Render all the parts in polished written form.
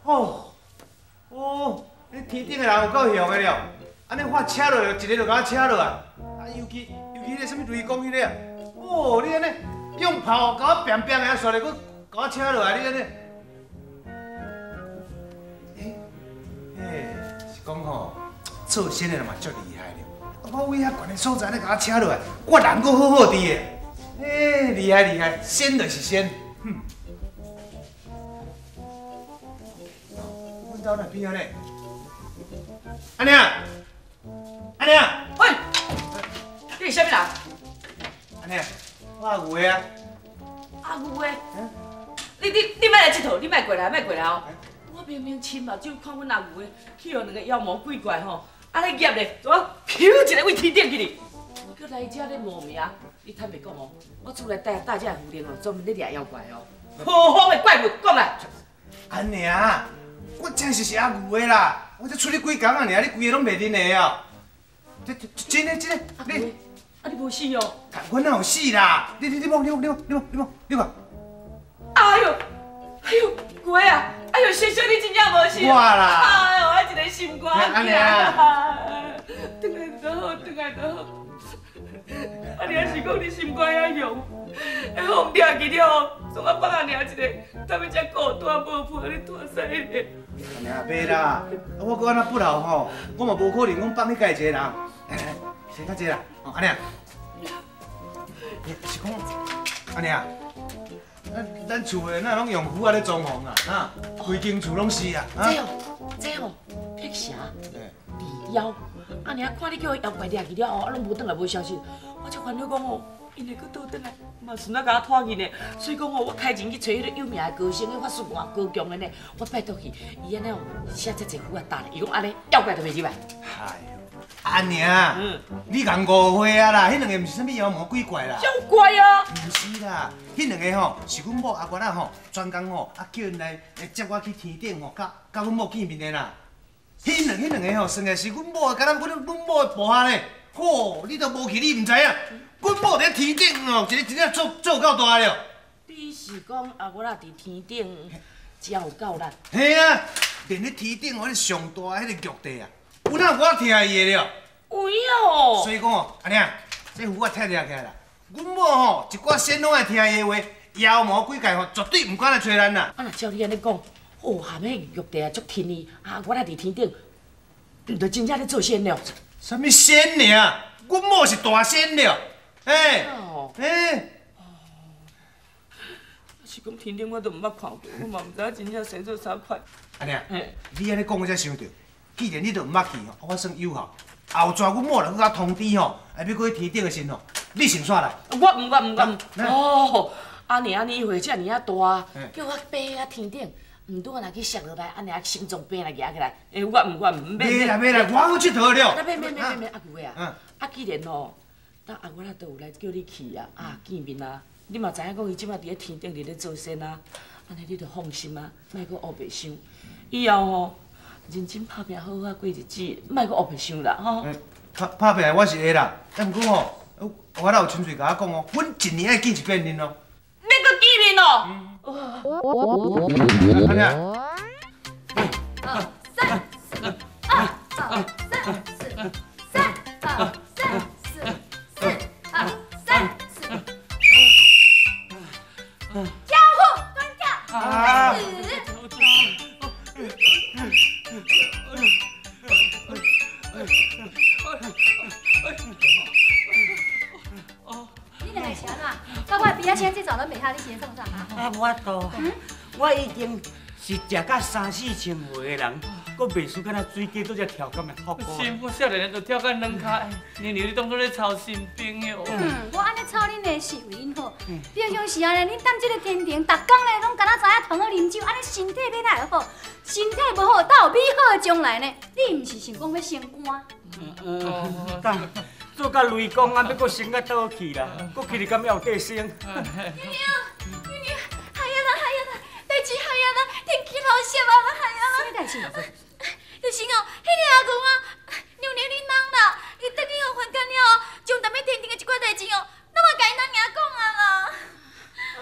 哦，哦，你天顶的人有够凶的了，按呢我车落，一个就共我车落来。啊，尤其彼个啥物雷公彼个啊，哦，你按呢用炮共我砰砰的，啊，煞来阁共我车落来，你按呢？欸，欸，是讲吼，做仙的人嘛足厉害了。我位遐悬的所在咧，共我车落来，我人阁好好伫的。欸，厉害厉害，仙就是仙，哼。阮兜哪边啊咧？阿娘，阿娘，喂，你是啥物人？阿娘，我阿牛的啊。阿牛的？你莫来𨑨迌，你莫过来，莫过来哦。我明明亲目睭看阮阿牛的去予两个妖魔鬼怪吼，按呢夹咧，怎啊飘一个位天顶去哩？你阁来遮咧冒名，你坦白讲哦，我厝内带大只符令哦，专门咧掠妖怪哦。何方的怪物，讲来。阿娘，我真是是阿牛的啦，我才出去几工啊，尔，你规个拢袂认得哦。这真的真的，你啊你无死哦？我哪有死啦？你摸你摸你摸你摸你摸你看。哎呦，哎呦，牛啊！哎呦，先生你真正无死。我啦。哎呦，我一个心肝。阿娘。转来就好，转来就好。啊，你若是讲你心肝遐雄，彼风掠去了后，总啊放阿娘一个，踮咧遮孤单无伴咧拖屎咧。阿娘袂啦，啊我阁按怎不老吼，我嘛无可能讲放你家己一个人。来来来，先较济啦，哦，阿娘。是讲，阿娘，咱厝的哪拢用符仔咧装潢啊？啊，规间厝拢是啊。这哦，这哦，辟邪、治妖。阿娘看你叫妖怪掠去了后，啊拢无转来无消息，我才烦恼讲哦，𪜶会阁倒转来，嘛顺仔共我拖去呢。所以讲哦，我开钱去揣彼个有名的高僧，彼法术偌高强的呢，我拜托去，伊按呢哦写遮济符仔打咧，伊讲按呢妖怪就袂入来。哎呦，阿娘，你共误会啊啦，彼两个毋是啥物妖魔鬼怪啦。妖怪啊！毋是啦，彼两个吼是阮某阿月仔吼专工吼啊叫𪜶来接我去天顶吼，佮阮某见面的啦。彼两个吼，算来是阮某，敢若阮某的部下咧。吼，你都无去，你毋知影。阮某伫天顶哦，一个一个做做够大了。你是讲阿月仔伫天顶才有够力？嘿啊，连咧天顶哦，彼上大彼个玉帝啊，有哪有我听伊的了？有影哦。所以讲哦，阿娘，这符我听掠起来啦。阮某吼，一寡仙拢爱听伊的话，妖魔鬼怪吼，绝对毋敢来揣咱啦。啊，若照你按呢讲。哦，含彼玉帝啊，足听伊，啊，我来伫天顶，毋就真正咧做仙了。啥物仙尔？阮某是大仙了，欸，欸。是讲天顶我都毋捌看过，我嘛毋知影真正生做啥款。阿娘，你按呢讲我才想著，既然你都毋捌去吼，我算有效。后逝阮某若阁共我通知吼，啊，欲阁去天顶的时吼，你先煞来。我毋，我毋，我毋。哦，阿娘你岁遮尔啊大，叫我爬啊天顶。毋拄仔若去摔落来，按呢心脏病来压起来，欸，我毋我毋免。袂啦袂啦，我好𨑨迌了。啊，免免免免免，阿牛的啊，啊既然吼，当阿月仔都有来叫你去啊，啊见面啊，你嘛知影讲伊这摆伫咧天顶伫咧做仙啊，按呢你就放心啊，莫阁乌白想。以后吼，认真拍拼好好过日子，莫阁乌白想啦吼。拍拍拼我是会啦，啊毋过吼，我哪有亲嘴共我讲哦，阮一年爱见一遍面哦。欲阁见面哦？阿娘，二三四，二二三四，三二三四，四二三四。交互端跳，开始。你两个是按怎？到我边仔车这走拢袂晓，你是咧创啥？啊，无法度，我已经是食甲三四千岁的人，阁袂输敢若水鸡拄才跳咁的福。是，我少年人就跳到软跤，娘娘你当作咧操心朋友。嗯，我按呢操恁的是为恁好。平常时啊咧，恁踮这个天庭，逐工咧拢敢若知影糖好啉酒，按呢身体欲哪会好？身体无好，哪有美好的将来呢？你毋是想讲欲升官？嗯，做甲雷公啊，欲阁升到佗去啦？阁去哩敢犹有得升？娘娘，娘娘，害啊啦，害啊啦，代志害啊啦，天气老湿啊啦，害啊啦！啥物代志？就是哦，彼个阿公啊，娘娘你翁啦，伊转去予凡间了后，将踮咧天庭的一寡代志哦，拢嘛共𪜶翁娘讲啊啦。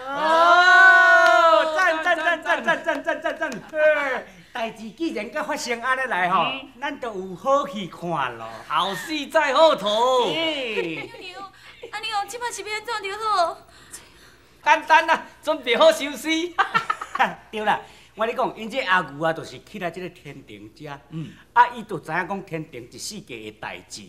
哦，赞赞赞赞赞赞赞赞赞！嘿，大代志既然甲发生按呢来吼，咱就有好戏看咯。好戏在后头。娘娘，按呢哦，这摆是欲按怎著好？简单啦，准备好收尸。对啦，我跟你讲，𪜶这阿牛啊，就是去来这个天庭遮，啊，伊就知影讲天庭一世界的代志。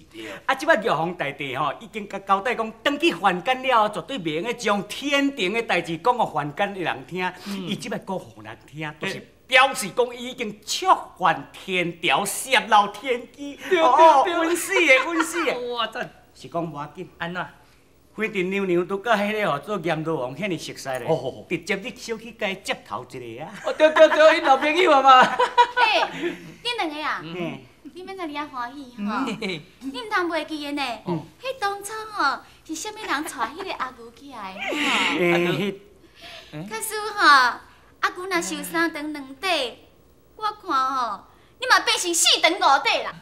啊，这摆玉皇大帝吼，已经共交代讲，转去凡间了后，绝对袂用得将天庭的代志讲予凡间的人听。伊这摆讲予人听，就是表示讲伊已经触犯天条，泄露天机。哦，稳死的，稳死的。哇赞！是讲无要紧。按怎？反正娘娘拄佮彼个吼做阎罗王遐尔熟似咧，直接你小去共伊接头一个啊！哦对对对，𪜶老朋友啊嘛。欸，恁两个啊，你免在遐欢喜吼，你毋通袂记的呢。彼当初吼是啥物人带彼个阿牛起来的吼？假使吼，阿牛若受三长两短，我看吼，你嘛变成四长五短啦。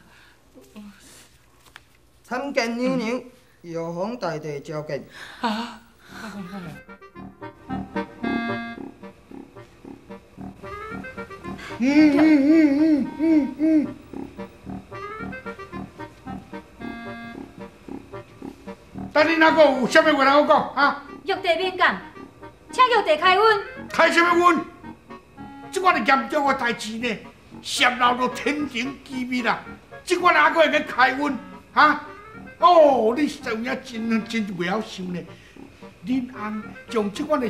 参见娘娘。玉皇大帝召见。啊！等你那个有啥物话通讲啊？玉帝免讲，请玉帝开恩。开啥物恩？这款严重的代志呢，泄露到天庭机密啦，这款还阁会去开恩？啊？哦，你实在有影真真袂晓想呢。恁翁将这款的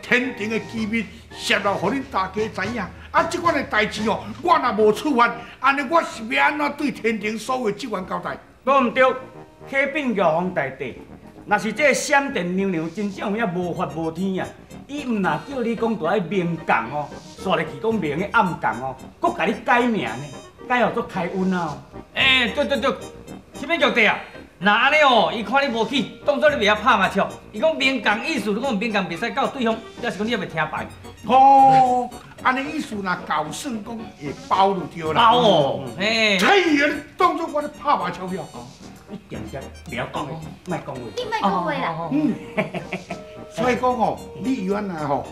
天庭的机密泄露，予恁大家知影。啊，这款的代志哦，我若无处罚，按呢我是欲按怎对天庭所有职员交代？无毋对，启禀玉皇大帝，若是这个闪电娘娘真正有影无法无天啊！伊毋若叫你讲著爱明讲哦，煞入去讲袂用得暗讲哦，阁共你改名呢，改号做开恩啊！欸，对对对，啥物玉帝啊？若按呢哦，伊看你无去，当作你袂晓拍麻将。伊讲明讲意思，你讲明讲袂使到对方，抑是讲你犹未听白。哦，按呢意思若搞算讲会包就对啦。包哦，嘿。哎呀，你当作我咧拍麻将了。你定定袂晓讲话，莫讲话。你莫讲话啦。嗯。所以讲哦，你原来吼，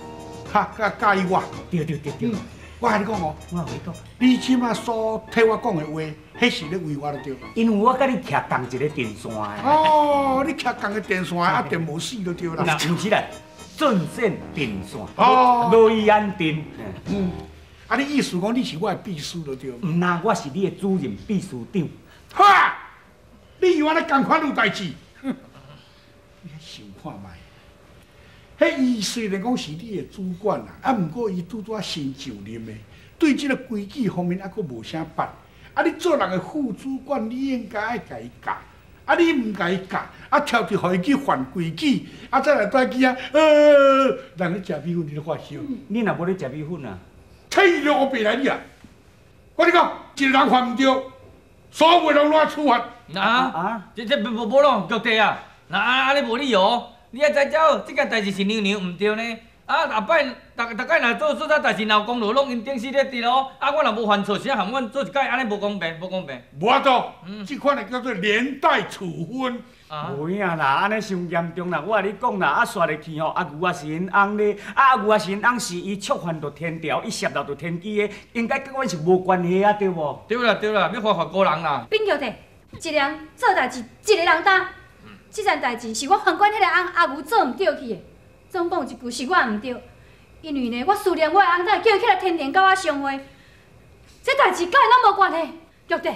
较佮意我。对对对对。我共你讲哦，我共你讲，你这马所替我讲的话，彼是咧为我就对。因为我佮你徛仝一个电线的。哦，你徛仝个电线，啊电无死就对啦。毋是啦，阵线电线。哦。无伊安电。嗯。啊，你意思讲你是我的秘书就对。毋啦，我是你的主任秘书长。哈！你以为咧仝款有代志？哼！你想看觅。彼伊虽然讲是你的主管啦，啊，毋过伊拄拄仔新就任的，对这个规矩方面犹阁无啥捌。啊，你做人的副主管，你应该爱共伊教。啊，你毋共伊教，啊，跳伫予伊去犯规矩，啊，再来带去啊，人咧食米粉，你咧发烧。你若无咧食米粉啊？天了乌白来你啊！我跟你讲，一个人犯毋对，所有人拢爱处罚。啊？这无无咯，玉帝啊，若按呢无理由。你爱知影，这件代志是娘娘毋对呢。啊，后摆逐逐摆若做做啥代志，若有功劳，拢𪜶顶死咧伫咯。啊，我若无犯错，谁含阮做一摆，按呢无公平，无公平。无法度，这款的叫做连带处分。无影啦，按呢伤严重啦！我共你讲啦，啊，煞入去吼，阿牛啊是𪜶翁咧，啊，阿牛啊是𪜶翁，是伊触犯著天条，伊泄露著天机的，应该佮阮是无关系啊，对无？对啦对啦，欲罚罚孤人啦。禀玉帝，一个人做代志，一个人担。这件代志是我凡间彼个翁阿牛做毋对去的，总讲一句是我毋对，因为呢，我思念我的翁仔，叫伊起来天庭佮我相会，这代志佮伊拢无关系。玉帝，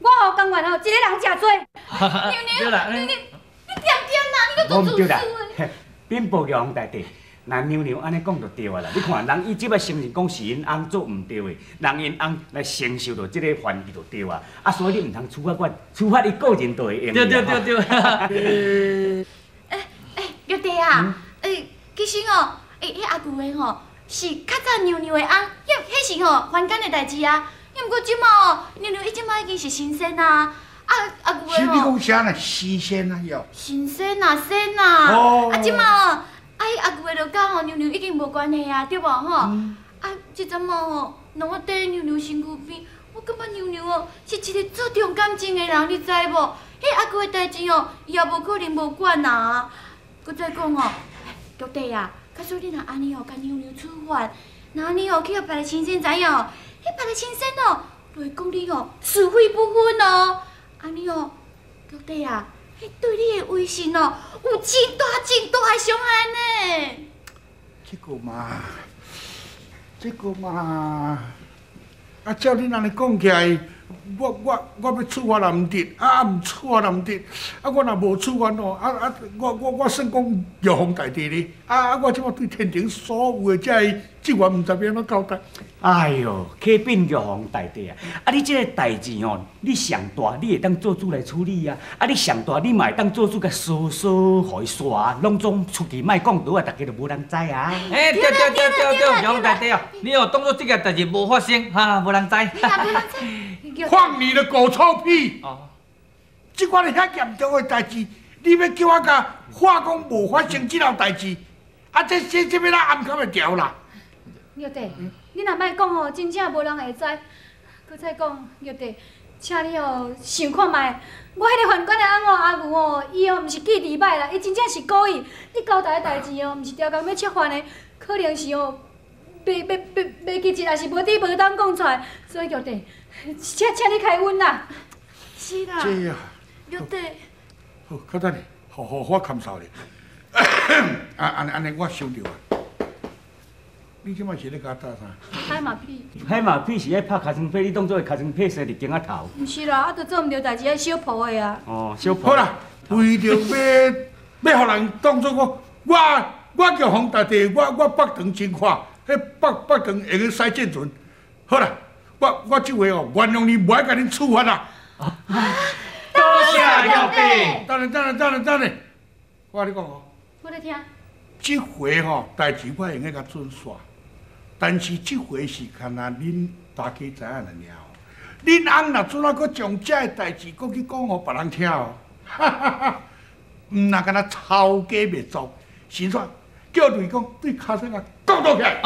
我吼甘愿吼一个人食罪。娘娘，你点点啦，你阁做自私的。禀报玉皇大帝，若娘娘按呢讲就对啊啦。你看，人伊这摆承认讲是𪜶翁做毋对的，人𪜶翁来承受著这个犯伊就对啊。啊，所以你毋通处罚阮，处罚伊个人就会用。对对对对。欸，玉帝啊，欸，其实哦，欸，彼阿牛的吼是较早娘娘的翁，彼是吼凡间的代志啊。啊，毋过这马哦，娘娘伊这马已经是神仙啊。啊，阿牛的吼。你讲啥呢？神仙啊，哟。神仙啊，仙啊。哦。啊，这马哦。啊，彼阿牛的就佮吼娘娘已经无关系啊，对无吼？啊，这阵仔吼，让我缀娘娘身躯边，我感觉娘娘哦是一个足重感情的人，你知无？彼阿牛的代志哦，伊也无可能无管啊。阁再讲哦，玉帝啊，假使你若按呢哦，共娘娘处罚，若按呢哦去予别个神仙知影哦，彼別个神仙哦，就會講你哦是非不分哦，按呢哦，玉帝啊，彼對你的威信哦，有真大真大的傷害呢。這個嘛，這個嘛，啊，照恁按呢講起來，我欲處罰也毋得，啊毋處罰也毋得，啊我若無處罰哦，啊我算講玉皇大帝咧，啊我這擺對天庭所有的這个職員毋知欲按怎交代。哎喲，啟稟玉皇大帝啊！啊，你這个代誌吼，你上大，你會當做主來處理啊！啊，你上大，你嘛會當做主共疏疏予伊煞，攏總出去莫講倒啊，大家就無人知啊。欸，對對對對對，玉皇大帝啊，你哦當作這件代誌無發生，哈，無人知。放你的狗臭屁！這款遐嚴重的代誌，你欲叫我共話講無發生這件代誌，啊，這欲怎暗藏會牢啦？玉帝，你若莫講吼，真正無人會知。閣再講，玉帝，請你哦想看覓，我彼个犯管的翁吼阿牛吼，伊哦毋是記佇歹啦，伊真正是故意。你交代的代誌哦，毋是刁工欲觸犯的，可能是哦，袂記得，抑是無佇無當講出來，所以玉帝，請你開恩啦。是啦。這啊。玉帝。好，較等下，予我咳嗽咧。啊，按呢，我想著啊。你這擺是咧共我搭啥？海馬屁。海馬屁是愛拍尻川屁，你當做尻川屁生佇肩仔頭。毋是啦，啊，著做毋著代誌，愛小抱的啊。哦，小抱。好啦，為著欲予人當做我玉皇大帝，我腹腸真闊，彼腹腸會用駛戰船。好啦，我這回哦原諒你，無愛共恁處罰啦。多謝玉帝。等下等下等下等下，我共你講哦。我咧聽。這回吼代誌我會用共准煞。但是這回是干焦恁大家知影爾哦。恁翁若怎啊閣將這个代誌閣去講予別人聽哦，哈哈哈！毋若干焦抄家滅族，是煞叫雷公對尻川仔講倒起來。